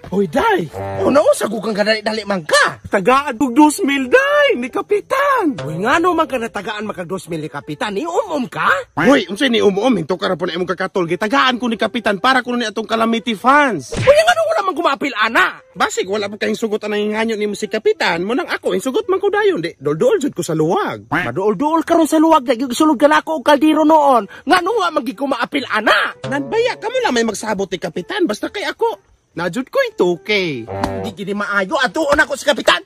Hoy, day! Una usa ko kang kadali-dali man ka. Tagaan kog 2,000, day! Ni Kapitan! Uy, ngano man ka natagaan makag 2,000 ni Kapitan? Ni umum ka? Hoy, unsay ni umum? Hinto ka ra po na imong kakatol. Gitagaan ko ni Kapitan para kuno ni atong calamity funds. Uy, ngano wala man gumapil, ana? Basig, wala po kayong sugot anang hinganyo ni mo si Kapitan. Munang ako, insugot man ko dayon. Di, dol-dol jud ko sa luwag. Maduol-duol karon sa luwag. Sulod ka na ako og kaldero noon. Ngano wa man gid ko maapil, ana? Nanbaya, kamo lang may magsabot ni Kapitan. Basta kay ako. Najud ko 2K. Hindi gini maayo. Atuon ako si Kapitan.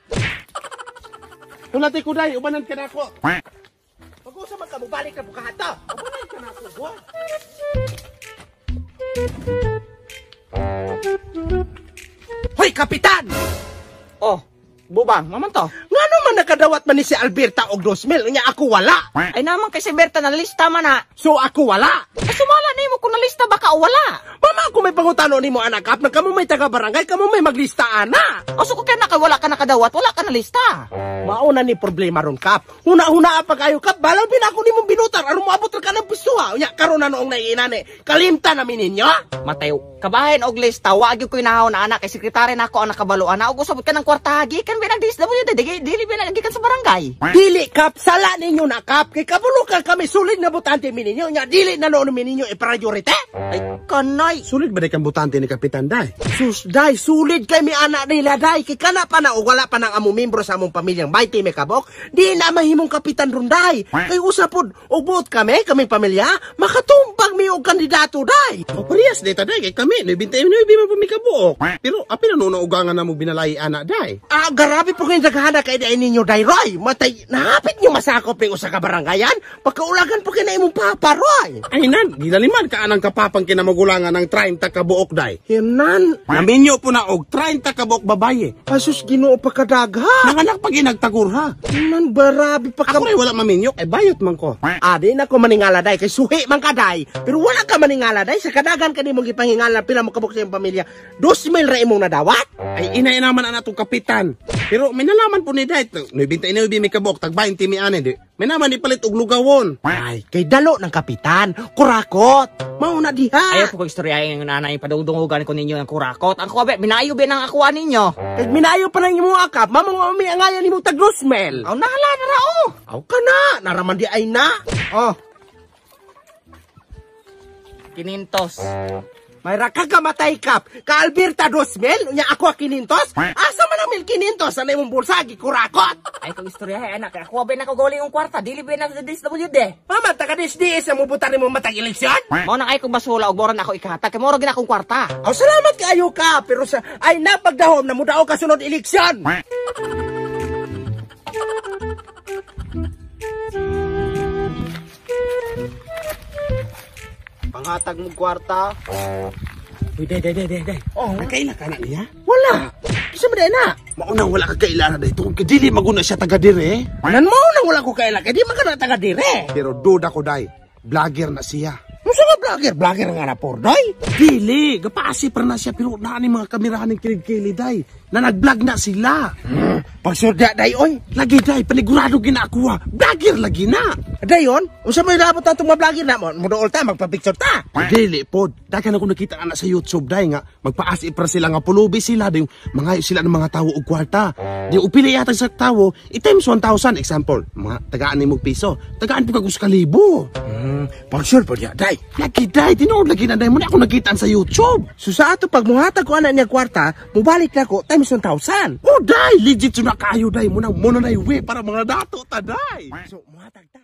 Tulati ko day, ubanan ka na ako. Pag-usa man ka, mubalik na bukahata. Ubanan ka na ako, buwan. Hoy, Kapitan! Oh, bubang, maman to. Ngano man nakadawat man ni si Alberta og 2,000, nya ako wala. Ay naman kay si Berta nalista man na. So ako wala. Ay sumala nimo kung nalista ba ka o wala. Mama, ako may pangutano nimo anak kap, nang kamo may taga barangay, kamo may maglista ana. O so kung kaya wala ka nakadawat, wala ka nalista. Mauna ni problema ron kap. Huna-huna pa kayo kap, balaw bin ako nimong binutar aron moabot ra ka ng pistuha. Unya karon na noong naiinani. Kalimta na mi ninyo. Mateo, kabahin og lista, wa gyud ko inahon na anak kay sekretary nako ang nakabalo ana og usabot ka ng kwarta gikan binag DSWD, dili binag gikan sa barangay. Dili kap, sala ninyo na kap, kay kabulo ka kami sulit na butante mi ninyo, nya dili na noon mi ninyo i-priority. Ay kanay. Sulit ba day kang butante ni Kapitan day? Sus day, sulit kay mi anak nila day, kay kana pa na og wala pa nang among membro sa among pamilyang 20 may kabok, di na mahimong kapitan ron day. Kay usa pod og buot kami, kaming pamilya, makatumbang mi og kandidato day. O parehas day ta day, kay kami 99 man pa mi kabuok. Pero apil na noon ugangan na mo binalay anak day. Ah, grabe po kayong daghana kay day ninyo day Roy. Matay, nahapit nyo masakop ning usa ka barangayan, pagkaulagan po kay na imong papa Roy. Ay nan, gilaliman ka anang kapapang kinamagulangan ng 30 kabuok day. Hinan, Naminyo po na og 30 kabuok babaye. Asus Ginoo pagkadagha. Nanganak pag inagtagurha. Nan barabi pa ka. Ako rin wala maminyo, ay bayot man ko. Ah, di na ko maningala day kay suhi man ka day. Pero wala ka maningala day sa kadagan ka nimong gipahingala pila mo kabuk sa imong pamilya. 2,000 ra imong nadawat. Ay inay naman ana tong kapitan. Pero may nalaman po ni day, 99 mi kabuk, tag 20 mi ani di. May naman ipalit og lugawon. Ay, kay dalo ng kapitan, kurakot. Mauna diha. Ayaw po ko istoryahin ng nanay, padudungugan ko ninyo ng kurakot. Ang kuwabe, minayo ba ng akuha ninyo? Kay minayo pa nang imong akap, mamang umi angayan nimo tag 2,000. Aw, nahala na ra oh. Aw ka na, naraman di ay na. Oh. 500. May raka ka matay kap. Ka Alberta 2,000, unya ako 500. Asa man ang 1,500 sa imong bulsa gikurakot? Ay kung istorya ay anak, ako ba na kagaling yung kwarta, dili ba na sa DSWD. Mama, taga DSDS ang mubutan nimo matag eleksyon? Mao na ay kong basula og mora na ako ikahatag, kay mora gid akong kwarta. Aw, salamat kaayo ka, pero sa ay napagdahom na mudao ka sunod eleksyon. Panghatag mo kwarta. Uy, day, day, day, day, day. Oh, Nakaila ka na niya? Wala. Isa man na. Maunang wala ka kaila na day. Tungkol kay dili maguna siya taga dire. Nan mo nang wala ko kaila kay di man ka na taga dire. Pero duda ko day, vlogger na siya. Musa nga vlogger, vlogger nga na pordoy. Dili, gapaasi pa na siya pero naa ni mga kamerahan ng kilig-kili day. Na nag-vlog na sila. Pagsurdya day oy. Lagi day, panigurado ginakuha. Vlogger lagi na. Dayon, unsa may labot atong mga vlogger na mo? Mudool ta, magpa-picture ta. Dili pod. Daghan ako nakita ana sa YouTube day nga magpaasi pra sila nga pulubi sila day mga sila ng mga tawo og kwarta. Di upili yata sa tawo i times 1,000 example. Mga tagaan nimo piso, tagaan pud kag 1,000. Pag-sure pod ya day. Lagi day, tinuod lagi na day mo na ako nakita sa YouTube. So sa ato pag muhatag ko ana niya kwarta, mubalik na ko times 1,000. Oh day, legit na kayo day mo na day we para mga dato ta day. So muhatag ta.